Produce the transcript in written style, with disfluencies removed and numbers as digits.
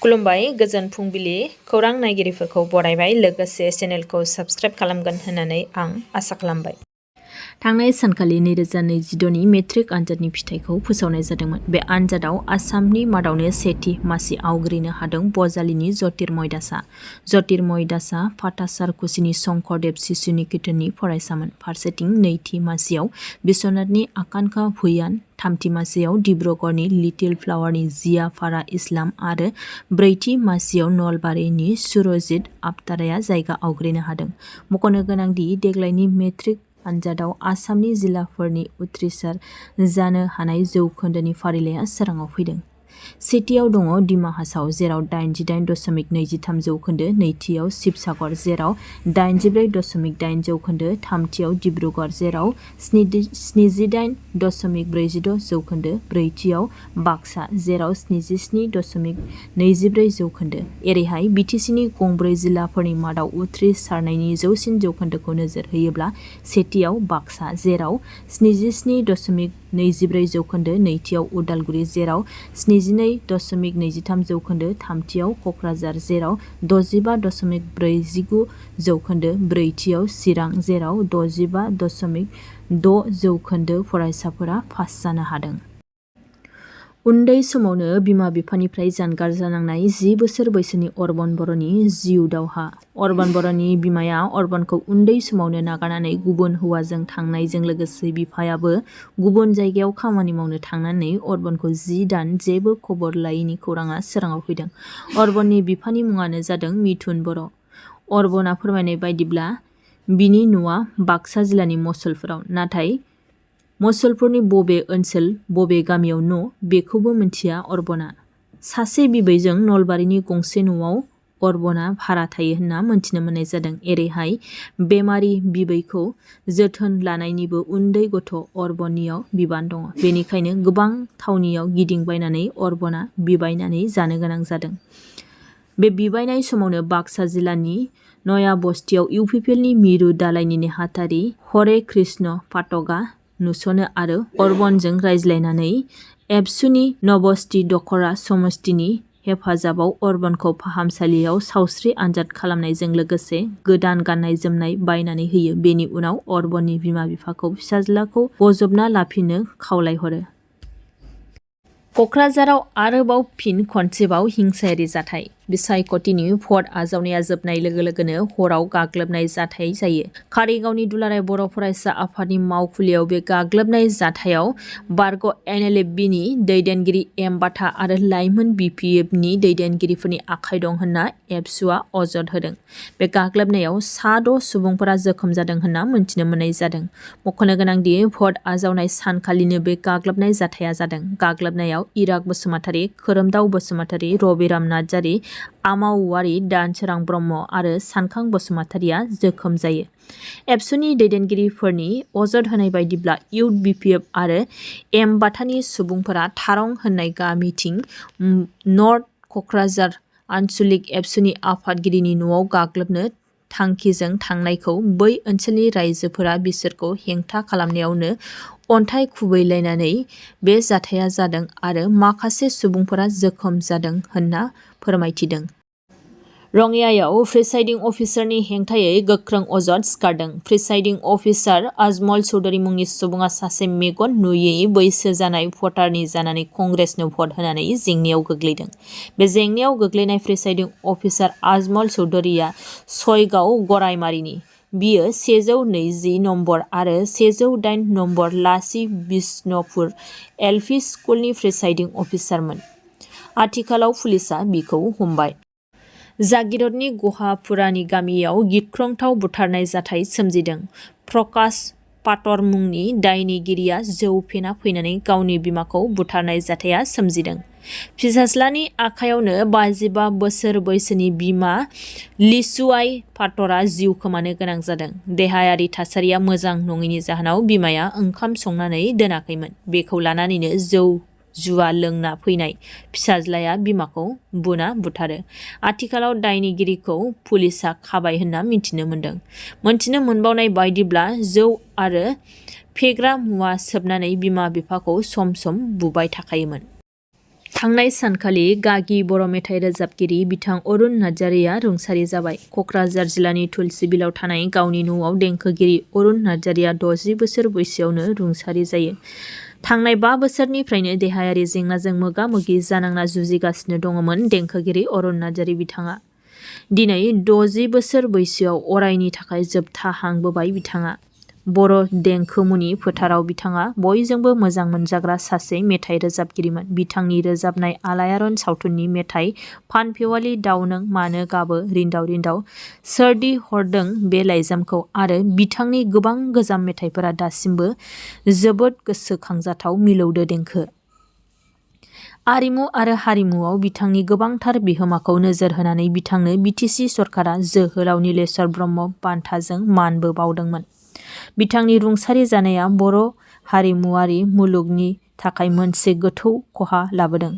खुलुमबाय गोजोन फुंबिलि खौरां नायगिरिफोरखौ बरायबाय लोगोसे चेनेलखौ साबस्क्राइब खालामगोन होननानै आं आसा खालामबाय। थांनाय सानखालि 2022 मेट्रिक आनजादनि फिथाइखौ फोसावनाय जादोंमोन। बे आनजादाव आसामनि मादावनो सेथि मासि आवग्रिनो हादों बजालिनि ज्योतिर्मय दासआ। ज्योतिर्मय दासआ फाथासारकुसिनि शंकरदेव शिशु निकेतननि फरायसामोन। फारसेथिं नैथि मासियाव बिश्वनाथनि आकांक्षा भुयान, थामथि मासियाव डिब्रुगड़नि लिटिल फ्लावारनि जिया फारा इस्लाम आरो ब्रैथि मासियाव नलबारिनि सुरजित आबताराया जायगा आवग्रिनो हादों। मख'नो गोनांदि देग्लायनि मेट्रिक आनजादाव आसामनि जिल्लाफोरनि उथ्रिसार जानो हानाय जौखोन्दोनि फारिलाइया सोराङाव फैदों। सेथियाव दङ डिमा हासाव जेराव 88.23 जौखोन्दो, नैथियाव शिबसागर जेराव 84.8 जौखोन्दो, थामथियाव डिब्रुगड़ जेराव 77.46 जौखोन्दो, ब्रैथियाव बाक्सा जेराव 77.24 जौखोन्दो। एरैहाय बिटिसिनि गंब्रै जिल्लाफोरनि मादाव उथ्रिसारनायनि जौसिन जौखोन्दोखौ नोजोर होयोब्ला सेथियाव बाक्सा जेराव 77.24 जौखोन्दो, नैथियाव उदालगुरि जेराव 72.23 जौखोन्दो, थामथियाव क'क्राझार जेराव 65.49 जौखोन्दो, ब्रैथियाव चिरां जेराव 65.6 जौखोन्दो फरायसाफोरा पास जानो हादों। उन्दै समावनो बिमा बिफानिफ्राय जानगार जानांनाय 10 बोसोर बैसोनि अर्बन बर'नि जिउ दावहा। अर्बन बर'नि बिमाया अर्बनखौ उन्दै समावनो नागारनानै गुबुन हौवाजों थांनायजों लोगोसे बिफायाबो गुबुन जायगायाव खामानि मावनो थांनानै अर्बनखौ 10 दान जेबो खबर लायैनि खौराङा सोराङाव फैदों। अर्बननि बिफानि मुङानो जादों मिथुन बर'। अर्बना फोरमायनाय बायदिब्ला बिनि न'आ बाक्सा जिल्लानि मसलपुराव। नाथाय मसलपुरनि बबे ओनसोल बबे गामियाव न' बेखौबो मिथिया अर्बना। सासे बिबैजों नलबारिनि गंसे न'आव अर्बना भारा थायो होनना मोनथिनो मोननाय जादों। एरैहाय बेमारि बिबैखौ जोथोन लानायनिबो उन्दै गथ' अर्बननियाव बिबान दङ। बेनिखायनो गोबां थावनियाव गिदिंबायनानै अर्बना बिबायनानै जानो गोनां जादों। बे बिबायनाय समावनो बाक्सा जिल्लानि नयाबस्तियाव इउपिपिएलनि मिरु दालायनि नेहाथारि हरे कृष्ण पाठकआ नुसनो आरो अर्बनजों रायज्लायनानै एबसुनि नबस्ति दखरा समस्तिनि हेफाजाबाव अर्बनखौ फाहामसालियाव सावस्रि आनजाद खालामनायजों लोगोसे गोदान गाननाय जोमनाय बायनानै होयो। बेनि उनाव अर्बननि बिमा बिफाखौ फिसाज्लाखौ बजबना लाफिननो खावलायहरो। क'क्राझाराव आरोबाव फिन खनसेबाव हिंसायारि जाथाय। बिसायख'थिनि भट आजावनाया जोबनाय लोगो लोगोनो हराव गाग्लोबनाय जाथाय जायो। कारिगावनि दुलाराय बर' फरायसा आफादनि मावखुलियाव बे गाग्लोबनाय जाथायाव बारग' NLFबनि दैदेनगिरि एम बाथा आरो लाइमोन BPFनि दैदेनगिरिफोरनि आखाइ दं होनना एबसुआ अजद होदों। बे गाग्लोबनायाव 6 सुबुंफोरा जोखोम जादों होनना मोनथिनो मोननाय जादों। मख'नो गोनांदि भट आजावनाय सानखालिनो बे गाग्लोबनाय जाथाया जादों। गाग्लोबनायाव इराग बसुमतारी, खोरोमदाव बसुमतारी, रबिराम नार्जारी, आमाव औवारी, दानसोरां ब्रह्म आरो सानखां बसुमतारीया जोखोम जायो। एबसुनि दैदेनगिरिफोरनि अजद होनाय बायदिब्ला इउथ BPF आरो एम बाथानि सुबुंफोरा थारं होननाय गामिथिं नर्थ क'क्राझार आन्सलिक एबसुनि आफादगिरिनि न'आव गाग्लोबनो थांखिजों थांनायखौ बै ओनसोलनि रायजोफोरा बिसोरखौ हेंथा खालामनायावनो अन्थाइ खुबैलायनानै बे जाथाया जादों आरो माखासे सुबुंफोरा जोखोम जादों होनना फोरमायथिदों। रङियायाव प्रिसाइडिं अफिसारनि हेंथायै गोख्रों अजद सिखारदों। प्रिसाइडिं अफिसार आजमल चौधुरी मुंनि सुबुङा सासे मेगन नुयै बैसो जानाय भटारनि जानानै कंग्रेसनो भट होनानै जेंनायाव गोग्लैदों। बे जेंनायाव गोग्लैनाय प्रिसाइडिं अफिसार आजमल चौधुरीया सयगाव गरायमारिनि। बियो 120 नम्बर आरो 108 नम्बर लासि बिष्णुपुर LP स्कुलनि प्रिसाइडिं अफिसारमोन। आथिखालाव पुलिसआ बिखौ हमबाय। जागिरदनि गहापुरानि गामियाव गिख्रंथाव बुथारनाय जाथाय सोमजिदों। प्रकाश पाटर मुंनि दायनिगिरिया जौ फेना फैनानै गावनि बिमाखौ बुथारनाय जाथाया सोमजिदों। फिसाज्लानि आखायावनो 55 बोसोर बैसोनि बिमा लिसुआइ पाटरा जिउ खोमानो गोनां जादों। देहायारि थासारिया मोजां नङैनि जाहोनाव बिमाया ओंखाम संनानै दोनाखैमोन। बेखौ लानानैनो जौ जुवा लोंना फैनाय फिसाज्लाया बिमाखौ बुना बुथारो। आथिखालाव दायनिगिरिखौ पुलिसआ खाबाय होनना मिथिनो मोनदों। मोनथिनो मोनबावनाय बायदिब्ला जौ आरो फेग्रा मुवा सोबनानै बिमा बिफाखौ सम सम बुबाय थाखायोमोन। थांनाय सानखालि गागि बर' मेथाइ रोजाबगिरि बिथां अरुण नार्जारिया रुंसारि जाबाय। क'क्राझार जिल्लानि तुलसीबिलाव थानाय गावनि न'आव देंखोगिरि अरुण नार्जारिया 60 बोसोर बैसोआवनो रुंसारि जायो। थांनाय 5 बोसोरनिफ्रायनो देहायारि जेंनाजों मोगा-मोगि जानांना जुजिगासिनो दङमोन देंखोगिरि अरुण नार्जारि बिथाङा। दिनै 60 बोसोर बैसोआव अरायनि थाखाय जोबथा हां बोबाय बिथाङा। बर' देंखोमुनि फोथाराव बिथाङा बयजोंबो मोजां मोनजाग्रा सासे मेथाइ रोजाबगिरिमोन। बिथांनि रोजाबनाय आलायारन सावथुननि मेथाइ फानफेवालि दाउ नों मानो गाबो रिन्दाव रिन्दाव, सोरदि हरदों बे लाइजामखौ आरो बिथांनि गोबां गोजाम मेथाइफोरा दासिमबो जोबोद गोसोखांजाथाव मिलौदो देंखो। आरिमु आरो हारिमुआव बिथांनि गोबांथार बिहोमाखौ नोजोर होनानै बिथांनो बिटिसि सरकारा जोहोलाव नीलेश्वर ब्रह्म बान्थाजों मानबो बावदोंमोन। बिथांनि रुंसारि जानाया बर' हारिमुआरि मुलुगनि थाखाय मोनसे गोथौ खहा लाबोदों।